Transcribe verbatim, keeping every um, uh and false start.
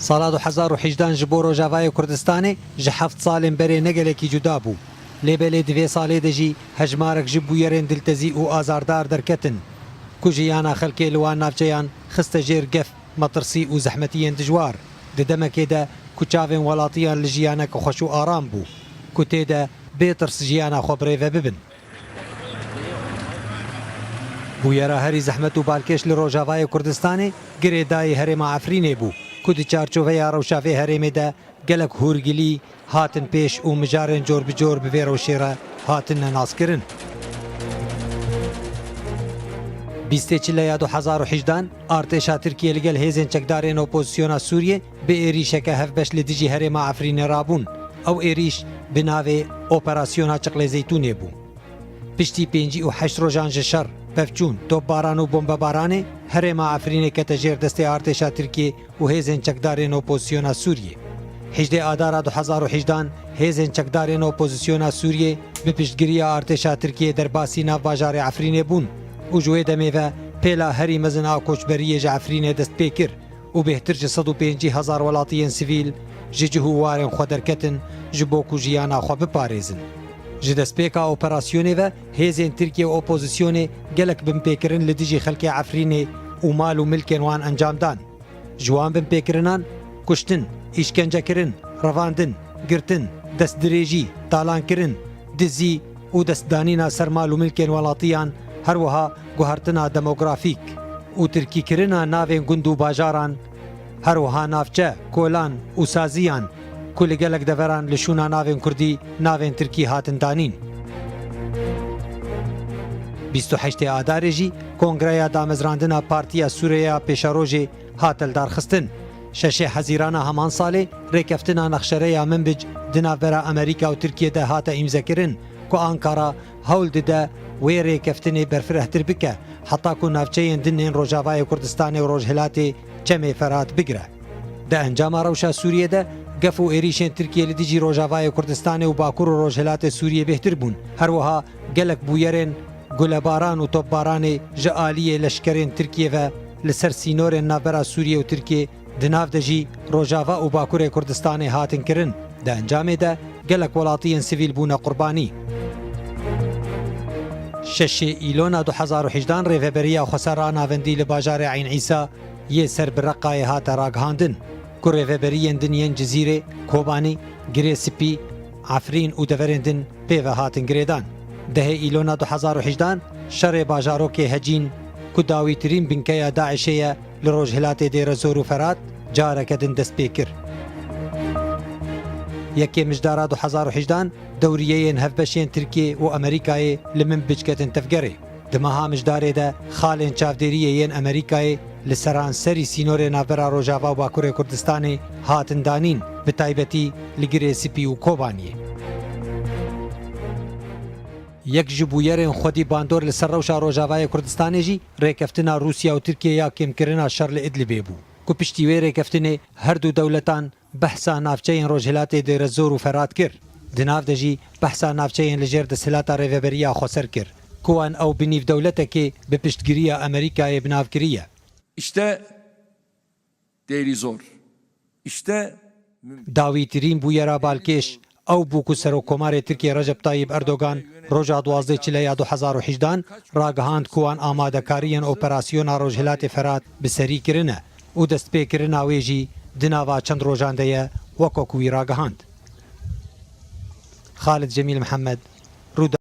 Sala du hezar û hejdan ji bo Rojavayê Kurdistanê ji heft salên berê ne gelekî cuda bû. Lê belê di vê salê de jî hejmarek ji bûyerên diltezî û azardar derketin, ku jiyana xelkê li wan navçeyan xiste jêr gef, metirsî û zehmetiyên dijwar, di demekê de ku çavên welatiyan li jiyaneke xweş û aram bû, ku tê de bê tirs jiyana xwe birêve bibin. Bûyera herî zehmet û balkêş li Rojavayê Kurdistanê girêdayî herêma Efrînê bû, ku di çarçoveya rewşa vê herêmê de gelek hûrgilî hatin pêş û mijarên cor bi cor bi vê rewşê re hatine naskirin. Bîstê Çileya du hezar û hejdan, artêşa Tirkiyê li gel hêzên çekdarên opozisyona Sûriyê bi êrîşeke hevbeş li dijî herêma Efrînê rabûn. Ew êrîş bi navê Operasyona Çiqlê Zeytûnê bû. Piştî pêncî û heşt rojan ji şer, pevçûn, topbaran û bombebaranê, herêma Efrînê kete jêr destê artêşa Tirkiyê û hêzên çekdarên opozisyona Sûriyê. Hejdê Adara du hezar û hejdan, hêzên çekdarên opozisyona Sûriyê bi piştgiriya artêşa Tirkiyê derbasî nav bajarê Efrînê bûn û ji wê demê ve pêla herî mezin a koçberiyê ji Efrînê dest pê kir û bêhtir ji sed û pêncî hezar welatiyên sivîl ji cih û warên xwe derketin ji bo ku jiyana xwe biparêzin. Ji destpêka operasyonê ve hêzên Tirkiye û opozisyonê gelek binpêkirin li dijî xelkê Efrînê û mal û milkên wan encam dan. Ji wan binpêkirinan kuştin, îşkencekirin, revandin, girtin, destdirêjî, talankirin, dizî û destdanîna ser mal û milkên welatiyan, her wiha guhertina demografîk û tirkîkirina navên gund û bajaran, her wiha navçe, kolan û saziyan ku li gelek deveran li şûna navên kurdî navên tirkî hatin danîn. Bîst û heştê Adarê jî Kongreya Damezrandina Partiya Sûreya Pêşerojê hate lidarxistin. Şeşê Hezîrana heman salê rêkeftina nexşereya Minbic di navbera Amerîka û Tirkiyê de hate îmzekirin, ku Ankara hewl dide wê rêkeftinê berfirehtir bike, heta ku navçeyên din ên Rojavayê Kurdistanê û Rojhilatê çemê Ferat bigire. Di encama rewşa Sûriyê de gef û êrîşên Tirkiyê li dijî Rojavayê Kurdistanê û Bakur û Rojhilatê Sûriyê bêhtir bûn. Her wiha gelek bûyerên gulebaran û topbaranê ji aliyê leşkerên Tirkiyê ve li ser sînorên navbera Sûriyê û Tirkiyê, di nav de jî Rojava û Bakurê Kurdistanê hatin kirin. Di encamê de gelek welatiyên sivîl bûne qurbanî. Şeşê Îlona du hezar û hejdan rêveberiya xweser a navendî li bajarê Eyn Îsa yê ser bi Reqayê hate ragihandin, ku rêveberiyên din yên Cizîrê, Kobanî, Girê Spî, Efrîn û deverên din pê ve hatin girêdan. Dehê Îlona du hezar û hejdan şerê bajarokê Hecîn, ku dawîtirîn binkeya DAIŞê ye li rojhilatê Dêrezor û Ferat, careke din dest pê kir. Yekê Mijdara du hezar û hejdan dewriyeyên hevbeşên Tirkiyê û Amerîkayê li Minbic ketin tevgerê. Di meha Mijdarê de xalên çavdêriyê yên Amerîkayê li seranserî sînorê navbera Rojava û Bakurê Kurdistanê hatin danîn, bi taybetî li Girê Spî û Kobaniyê. Yek ji bûyerên xwedî bandor li ser rewşa Rojavayê Kurdistanê jî rêkeftina Rûsya û Tirkiyê ya kêmkirina şer li Idlibê bû, ku piştî wê rêkeftinê her du dewletan behsa navçeyên Rojhilatê Dêrezor û Ferat kir. Di nav de jî behsa navçeyên li jêr desthilata Rêveberiya Xweser kir, ku wan ew bi nîv dewletekê bi piştgiriya Amerîkayê bi nav kiriye. İşte Deirizor. İşte Dawîtirîn bûyera balkêş ew bû ku Serokkomarê Tirkiyê Recep Tayyip Erdogan roja duwazdeh Çileya du hezar û hejdan ragihand ku wan amadekariyên operasyona Rojhilatê Ferat bi serî kirine û destpêkirina wê jî di nava çend rojan de ye, wek ku wî ragihand. Xalid Cemîl Mihemed,